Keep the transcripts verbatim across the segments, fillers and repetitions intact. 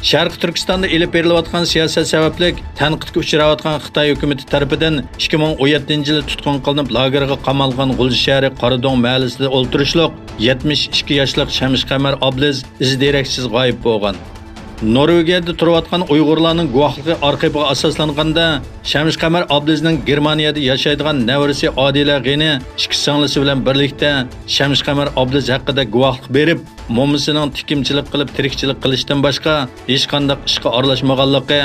شەرقىي تۈركىستاندا ئېلىپ بېرىلىۋاتقان سىياسەت سەۋەبلىك تەنقىدكە ئۇچراۋاتقان خىتاي ھۆكۈمىتى تەرىپىدىن ئىككى مىڭ ئون يەتتىنچى يىلى تۇتقۇن قىلىنىپ، لاگېرغا قامالغان غۇلجا شەھىرى قارادۆڭ مەھەللىسىدە ئولتۇرۇشلۇق يەتمىش ئىككى ياشلىق شەمشى قەمەر ئابلىز ئىز دېرەكسىز غايىب بولغان. نورۋېگىيەدە تۇرۇۋاتقان ئۇيغۇرلارنىڭ گۇۋاھلىقى ئارخىپىغا ئاساسلانغاندا، شەمشى قەمەر ئابلىزنىڭ گېرمانىيەدە ياشايدىغان نەۋرىسى ئادىلە غېنى ئىككى سىڭلىسى بىلەن بىرلىكتە شەمشى قەمەر ئابلىز ھەققىدە گۇۋاھلىق بېرىپ، مومىسىنىڭ تىكىمچىلىك قىلىپ تىرىكچىلىك قىلىشتىن باشقا ھېچقانداق ئىشقا ئارىلاشمىغانلىقى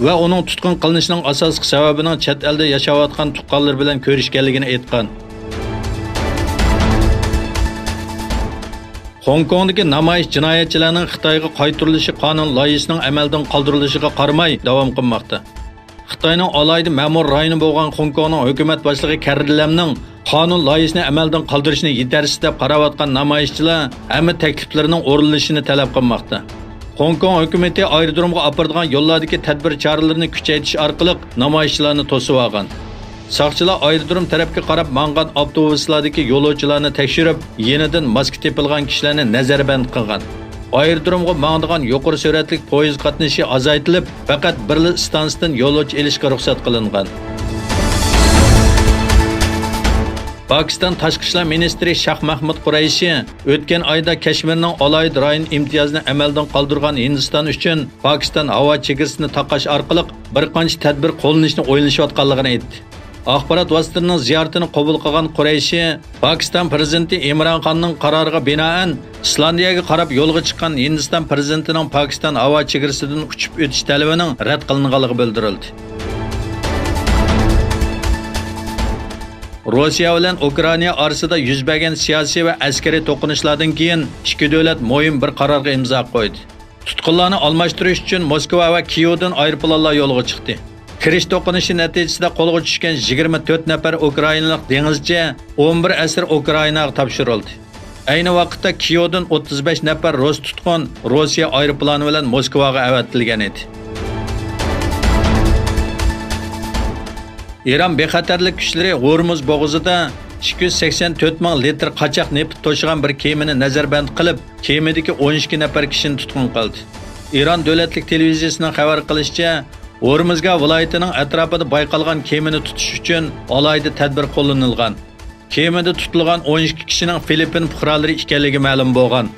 ۋە ئۇنىڭ تۇتقۇن قىلىنىشىنىڭ ئاساسلىق سەۋەبىنىڭ چەت ئەلدە ياشاۋاتقان تۇغقانلىرى بىلەن كۆرۈشكەنلىكىنى ئېيتقان. خوڭكوڭدىكى نامايىش جىنايەتچىلەرنىڭ خىتايغا قايتۇرۇلۇشى قانۇن لايىھىسىنىڭ ئەمەلدىن قالدۇرۇلۇشىغا قارىماي داۋام قىلماقتا. خىتاينىڭ ئالاھىدە مەمۇرىي رايونى بولغان خوڭكوڭنىڭ ھۆكۈمەت باشلىقى كەررى لەمنىڭ قانۇن لايىھىسىنى ئەمەلدىن قالدۇرۇشنى يېتەرسىز دەپ قاراۋاتقان نامايىشچىلار ھەممە تەكلىپلىرىنىڭ ئورۇنلىشىشىنى تەلەپ قىلماقتا. خوڭكوڭ ھۆكۈمىتى ئايرودرومغا ئاپىرىدىغان يوللاردىكى تەدبىر چارىلىرىنى كۈچەيتىش ئارقىلىق نامايىشچىلارنى توسۇۋالغان. ساقچىلار ئايرودروم تەرەپكە قاراپ ماڭغان ئاپتوبۇسلاردىكى يولۇچىلارنى تەكشۈرۈپ، يېنىدىن ماسكا تېپىلغان كىشىلەرنى نەزەربەند قىلغان. ئايرودرومغا ماڭىدىغان يۇقىرى سۈرئەتلىك پويىز قاتنىشى ئازايتىلىپ، پەقەت بىرلا ئىستانسىدىن يولۇچى ئېلىشقا رۇخسەت قىلىنغان. پاكىستان تاشقى ئىشلار مىنىستىرى شاھ مەھمۇد قۇرەيشى ئۆتكەن ئايدا كەشمىرنىڭ ئالاھىدە رايون ئىمتىيازىنى ئەمەلدىن قالدۇرغان ھىندىستان ئۈچۈن پاكىستان ھاۋا چېگرىسىنى تاقاش ئارقىلىق بىر قانچە تەدبىر قوللىنىشنى ئويلىشىۋاتقانلىقىنى ئېيتتى. ئاخبارات ۋاسىتىلىرىنىڭ زىيارىتىنى قوبۇل قىلغان قۇرەيشى، پاكىستان پىرېزىدېنتى ئىمران خاننىڭ قارارىغا بىنائەن، ئىسلاندىيەگە قاراپ يولغا چىققان ھىندىستان پىرېزىدېنتىنىڭ پاكىستان ھاۋا چېگرىسىدىن ئۇچۇپ ئۆتۈش تەلىپىنىڭ رەت قىلىنغانلىقى بىلدۈرۈلدى. روسىيە بىلەن ئۇكرائىنا ئارىسىدا يۈز بەرگەن سىياسىي ۋە ئەسكىرىي توقۇنۇشلاردىن كېيىن، ئىككى دۆلەت مۇھىم بىر قارارغا ئىمزا قويدى. تۇتقۇنلارنى ئالماشتۇرۇش ئۈچۈن موسكۋا ۋە كىيېۋدىن ئايروپىلانلار يولغا چىقتى. كىرىش توقۇنۇشى نەتىجىسىدە قولغا چۈشكەن يىگىرمە تۆت نەپەر ئۇكرائىنالىق دېڭىزچى ئون بىر ئەسىر ئۇكرائىناغا تاپشۇرۇلدى. ئەينى ۋاقىتتا كىيېۋدىن ئوتتۇز بەش نەپەر رۇس تۇتقۇن روسىيە ئايروپىلانى بىلەن موسكۋاغا ئەۋەتىلگەن ئىدى. ئىران بىخەتەرلىك كۈچلىرى ھورمۇز بوغۇزىدا ئىككى يۈز سەكسەن تۆت مىڭ لىتىر قاچاق نېفىت توشۇغان بىر كېمىنى نەزەربەند قىلىپ، كېمىدىكى ئون ئىككى نەپەر كىشىنى تۇتقۇن قىلدى. ئىران دۆلەتلىك تېلېۋىزىيىسىنىڭ خەۋەر قىلىشىچە، ھورمۇزگا ۋىلايىتىنىڭ ئەتراپىدا بايقالغان كېمىنى تۇتۇش ئۈچۈن ئالاھىدە تەدبىر قوللىنىلغان. كېمىدە تۇتۇلغان ئون ئىككى كىشىنىڭ فىلىپپىن پۇقرالىرى ئىكەنلىكى مەلۇم بولغان.